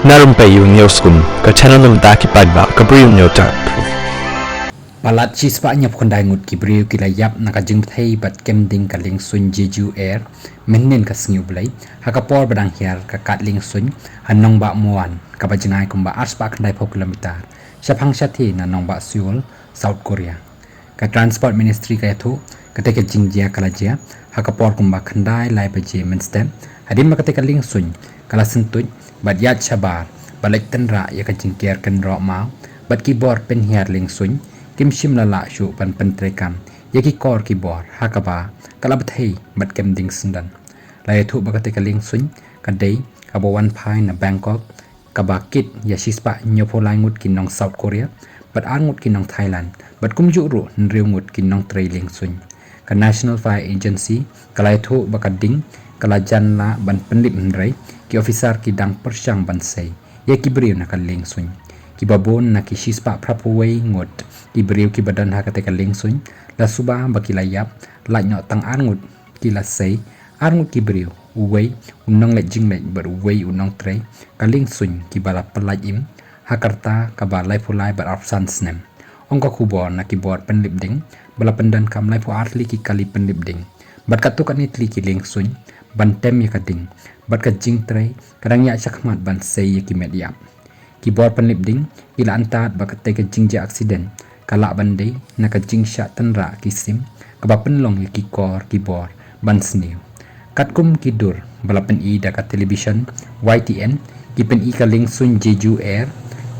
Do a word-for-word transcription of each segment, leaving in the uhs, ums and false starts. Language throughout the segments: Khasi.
Na Rympei U Hynñiewskum, ka channel na bynta ki paidbah ka Bri U Hynñiewtrep. Palat shispah hynñiewphew khyndai ngut ki briew ki la ïap na ka jingbthei bad kem ding ka liengsuiñ Jeju Air mynhynnin ka sngi U Blei, ha ka por ba dang hiar ka kad liengsuiñ ha nongbah Muan, kaba jngai kumba arspah khyndaiphew kilometer shaphang shathie na nongbah Seoul, South Korea. Ka Transport Ministry ka ïathuh, katei ka jingjia ka la jia ha ka por kumba khyndai lai baje mynstep, hadien ba katei ka liengsuiñ ka la syntuid bad ïaid shabar, ba leit tynrah ïa ka jingker kynroh maw bad ki bor pynhiar liengsuiñ kim shym la lah shuh ban pyntreikam ïa ki kor ki bor, ha kaba ka la bthei bad kem ding syndon. La ïathuh ba katei ka liengsuiñ ka dei kaba wan phai na Bangkok, kaba kit ïa shispah hynñiewphew lai ngut ki nong South Korea bad ar ngut ki nong Thailand bad kumjuh ruh hynriew ngut ki nongtrei liengsuiñ. Ka National Fire Agency ka la ïathuh ba ka ding ka la jan lah ban pynlip, hynrei ki officer ki dang pyrshang ban sei ïa ki briew na ka liengsuiñ. Kiba bun na ki shispah phraphew wei ngut ki briew kiba don ha katei ka liengsuiñ la suba ba ki la ïap, lait noh tang ar ngut ki la sei, ar ngut ki briew, uwei u nongleit jingleit bad uwei u nongtrei ka liengsuiñ, kiba la pyllait im ha ka rta kaba laiphew lai bad arphew san snem. Ong ka khubor na ki bor pynlip ding ba la pyndonkam laiphew ar tylli ki kali pynlip ding bad katto katne tylli ki liengsuiñ ban tem ïa ka ding, bad ka jingtrei ka dang ïaid shakhmat ban sei ïa ki met ïap. Ki bor pynlip ding ki la antad ba katei ka jingjia aksiden ka lah ban dei na ka jingshah tynrah ki sim kaba pynlong ïa ki kor ki bor ban sniew. Katkum ki dur ba la pyni da ka television Y T N, ki pyni ka liengsuiñ Jeju Air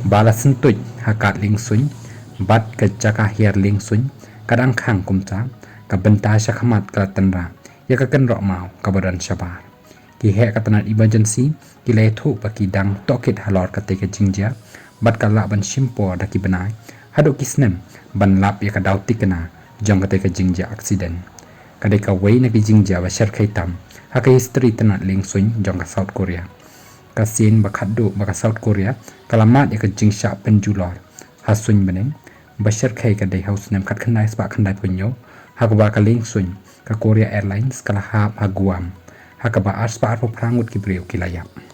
ba la syntuid ha kad liengsuiñ bad ka jaka hiar liengsuiñ ka dang khang kumta, ka bynta shakhmat ka la tynrah ïa ka kynroh maw kaba don shabar. Ki heh ka tnat emergency ki la ïathuh ba ki dang tohkit halor katei ka jingjia bad ka lah ban shim por da ki bnai haduh ki snem ban lap ïa ka daw thikna jong katei ka jingjia aksiden. Ka dei kawei na ki jingjia ba shyrkhei tam ha ka history tnat liengsuiñ jong ka South Korea. Ka sien ba khatduh ba ka South Korea ka la mad ïa ka jingshah pynjulor ha suiñ bneng, ba shyrkhei ka dei ha u snem khatkhyndai spah khyndaiphew hynñiew, ha kaba ka liengsuiñ ka Korea Airlines ka la hap ha Guam, ha kaba arspah arphew phra ngut ki briew ki la ïap.